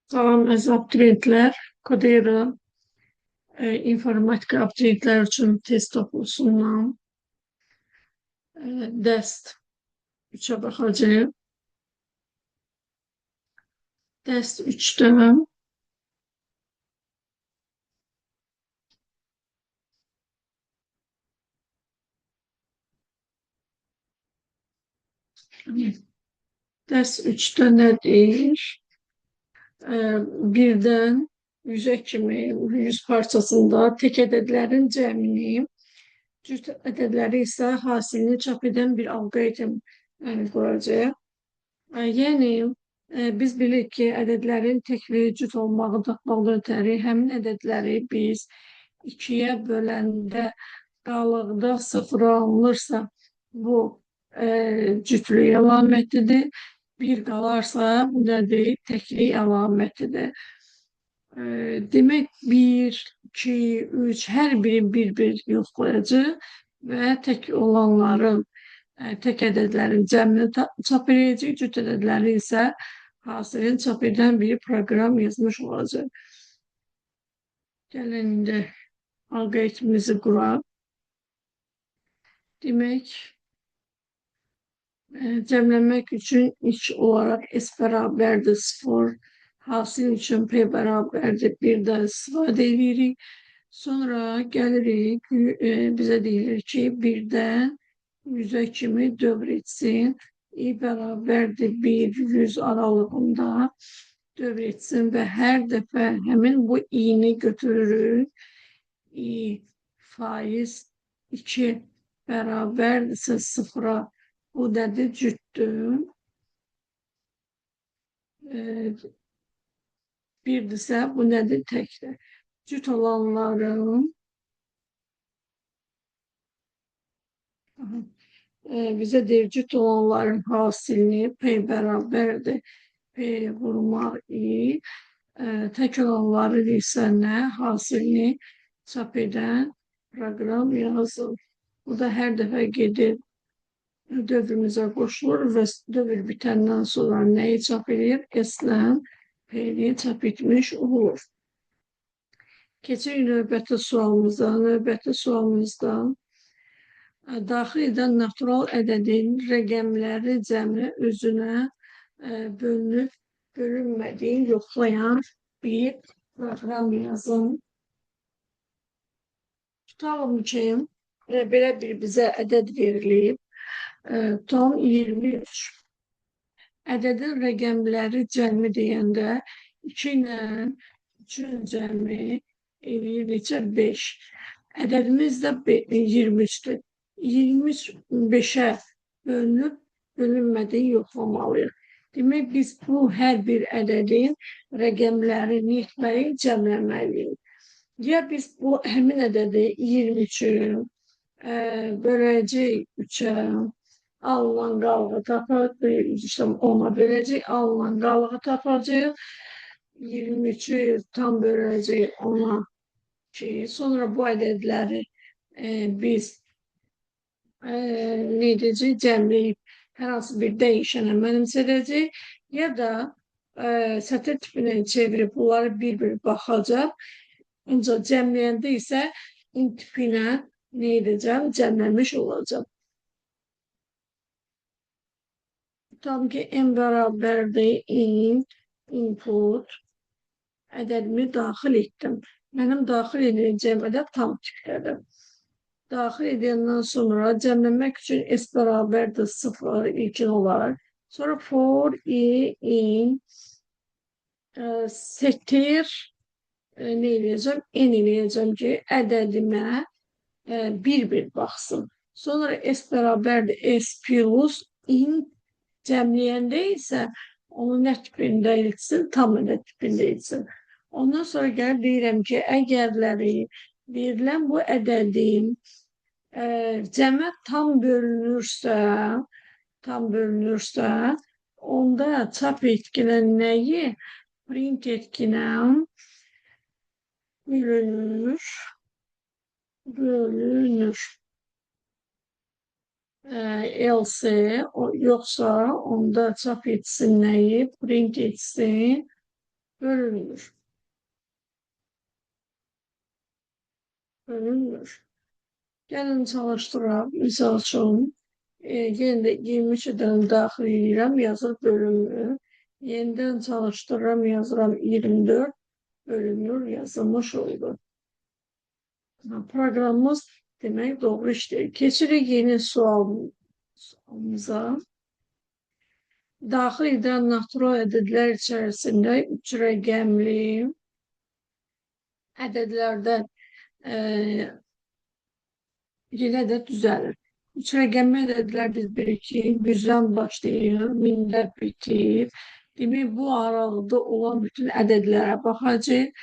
Salam əziz abituriyentlər, Kodera informatika abituriyentlər üçün test toplusundan dərs 3-ə baxacağıq. Dərs 3-də Dərs 3-də nə deyir? Birdən 100'e kimi 100 parçasında tek ədədlərin cəmini, cüt ədədləri isə hasilini çap edən bir alqoritm quracaq. Yəni biz bilirik ki, ədədlərin tək və cüt olmağı tapmaqdan ötəri həmin ədədləri biz 2-yə böləndə qalıqda 0 alınırsa, bu cütlük əlamətidir. Bir qalarsa, bu nədir? Təklik əlamətidir. Demək 1, 2, 3, hər biri bir-bir yoxlayacaq və tək olanların, tək ədədlərin cəmini çap edəcək, cüt ədədləri isə hasilini çap edən bir proqram yazmış olacaq. Gəlin indi algoritmimizi quraq. Demək, cəmləmək üçün ilk olaraq S bərabərdir 0, hasil üçün P bərabərdir 1-dən istifadə edirik. Sonra gəlirik, bizə deyilir ki, 1-dən 100-ə kimi dövr etsin. I bərabərdir 1, 100 aralığında dövr etsin və hər dəfə həmin bu i-ni götürürük. I faiz 2 bərabərdirsə 0-a, bu nədir? Cütdür. Birdirsə bu nədir? Təkdir. Cüt olanların bizə deyir cüt olanların hasilini P bərabərdir. P vurmaq I. Tək olanların isə nə? Hasilini çap edən proqram yazın. Bu da hər dəfə gedir dövrümüzə qoşulur və dövr bitəndən sonra nəyi çap edir? S-lə P-ni çap etmiş olur. Keçirik növbəti sualımıza. Növbəti sualımızda daxil edən natural ədədin rəqəmləri cəmi özünə bölünüb bölünmədiyini yoxlayan bir proqram yazın. Tutalım ki, belə bir bizə ədəd verilib. Tam 23. Ədədin rəqəmləri cəmi deyəndə 2 ilə 3-ün cəmi eləyir neçə? 5. Ədədimiz də 23-dür. 23 5-ə bölünüb, bölünmədiyini yoxlamalıyıq. Demək, biz bu hər bir ədədin rəqəmlərini etməliyik, cəmləməliyik. Ya biz bu həmin ədədi 23-ü böləcəyik 3-ə, alınan qalığı tapacaq, işte 10-a böləcəyik, alınan qalığı tapacaq, 23-ü tam böləcəyik 10-a 2. Sonra bu ədədləri biz nə edəcəyik? Cəmləyib hər hansı bir dəyişənə mənimsədəcəyik ya da sətir tipinə çevirib bunları bir-bir baxacaq. Ancaq cəmləyəndə isə int tipinə nə edəcəm? Cəmləmiş olacaq. Tutalım ki, m bərabərdir int, input ədədimi daxil etdim. Mənim daxil edəcəyim ədəd tam tipdədir. Daxil edəndən sonra cəmləmək üçün s bərabərdir 0 ilkin olaraq. Sonra for i in setir nə eləyəcəm? N eləyəcəm ki, ədədimə bir-bir baxsın. Sonra s bərabərdir s plus int cəmləyəndə isə onu nə tipində etsin? Tam ədəd tipində etsin. Ondan sonra gəlib deyirəm ki, əgərləri verilən bu ədədin cəmə tam bölünürsə, onda çap etkinən nəyi? Print etkinən bölünür. Else, yoxsa onda çap etsin nəyi? Print etsin. Bölünmür. Bölünmür. Gəlin çalışdıraq. Misal üçün, yenə də 23 ədədini daxil edirəm, yazır bölünmür. Yenidən çalışdırıram, yazıram 24, bölünmür, yazılmış oldu. Proqramımız demək doğru işləyir. Keçirik yeni sualımıza. Daxil edilən natural ədədlər içərisində 3 rəqəmli ədədlərdən yenə də düzəlir. 3 rəqəmli ədədlər biz bilirik ki, 100-dən başlayır, 1000-də bitir. Demək, bu aralıqda olan bütün ədədlərə baxacağıq.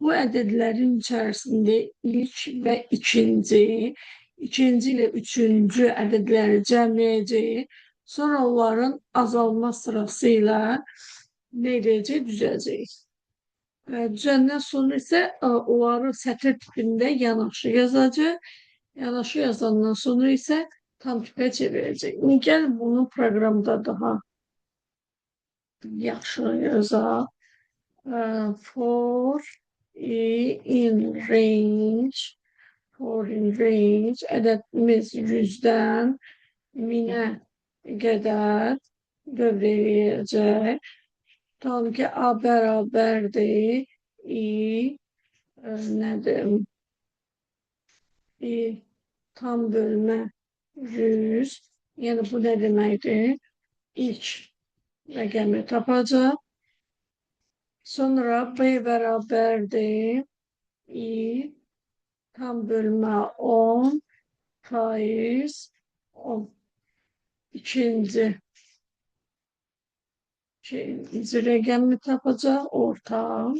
Bu ədədlərin içərisində ilk və ikinci, ikinci ilə üçüncü ədədləri cəmləyəcəyik. Sonra onların azalma sırası ilə nə edəcək? Düzələcəyik. Düzəndən sonra isə onları sətir tipində yanaşı yazacaq. Yanaşı yazandan sonra isə tam tipə çevirəcək. İndi gəlin bunu proqramda daha yaxşı yazaq. For i in range, for in range ədədimiz 100-dən 1000-ə qədər dövr eləyəcək. Tutalım ki, A bərabərdir I nədir? I tam bölmə 100. Yəni bu nə deməkdir? İlk rəqəmi tapacaq. Sonra B bərabərdir I tam bölmə 10 faiz 10. İkinci rəqəmi tapacaq. Orta.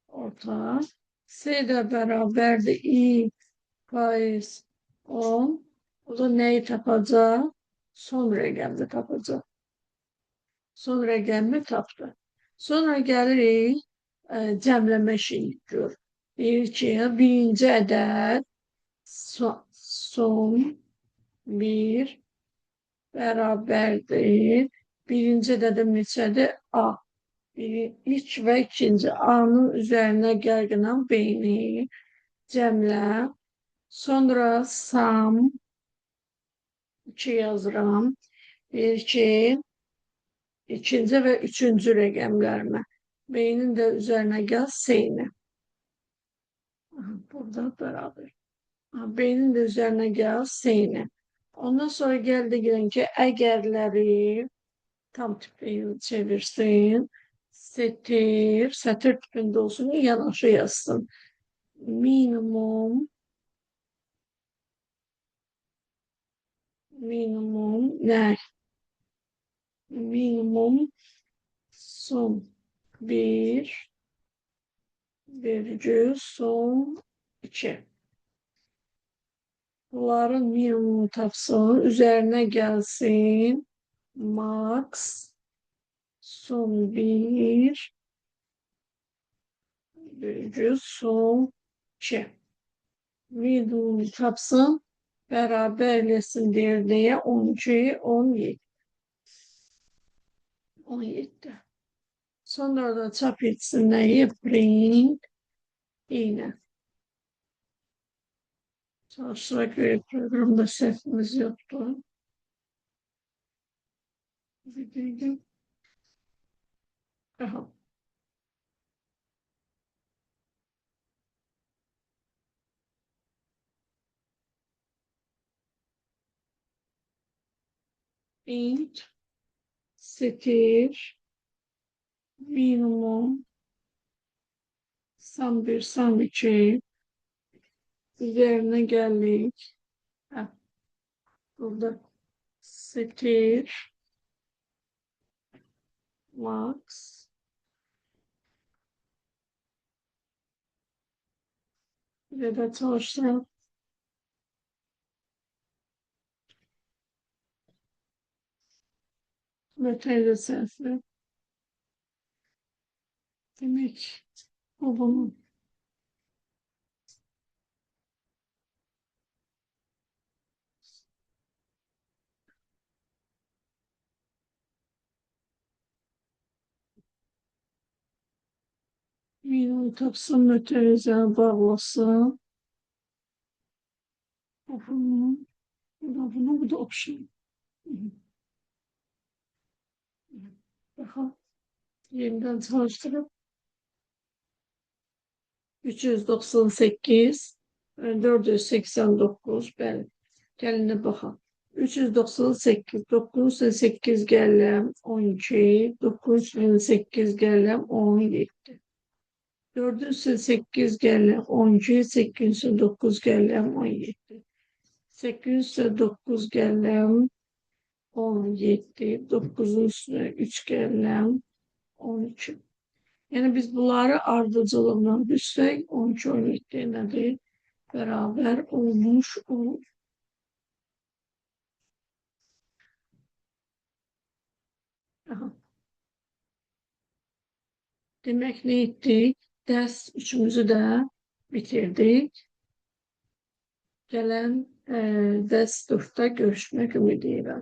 Orta. C də bərabərdir I faiz 10. O da nəyi tapacaq? Son rəqəmi tapacaq. Son rəqəmi tapdı. Sonra gəlirik cəmləmə işini gör. Deyir ki, birinci ədəd son 1 bərabərdir. Birinci ədədim neçədir? A. İlk və ikinci A-nın üzərinə gəlginən B-ni cəmlə. Sonra sum 2 yazıram. Deyir ki, ikinci və üçüncü rəqəmlərimə. B-nin də üzərinə gəl C-ni. Burada bərabər. B-nin də üzərinə gəl C-ni. Ondan sonra gəldi gəlin ki, əgərləri tam tipə çevirsin. Sətir, sətir tipində olsun, yanaşı yazsın. Minimum, minimum nə? Minimum son 1 virgül son 2. Bunların minimum tapsın, üzərinə gəlsin. Max son 1 virgül son 2. Minimum tapsın, bərabər eləsin deyir deyə 12, 17. 17. Sonra da çap etsin nəyi? Print iğne. Çalıştıra göre programda səhvimiz yoxdur. Bir dakika. Aha. Int setir minimum sum 1 sum 2 üzerine geldik. Heh. Burada setir max ve de çalıştıralım. Ve sesli. Demek bu bunun. Minimum tapsın, mötərizəni bağlasın. Bunu, bu da bunu, bu da option. Baxaq. Yeniden çalıştırıp 398 489, bəli. Gəlin də baxaq. 398, 9 8 gələm 12, 9 8 gələm 17. 408 gələm 12, 809 gələm 17. 809 gələm 17, 9-un üstünə 3 gələm 12. Yəni biz bunları ardıcıllıqla düzsək 12, 17 nədir? Beraber olmuş olur. Aha. Demək nə etdik? Dərs üçümüzü də bitirdik. Gələn dərs 4-də görüşmək ümidi ilə.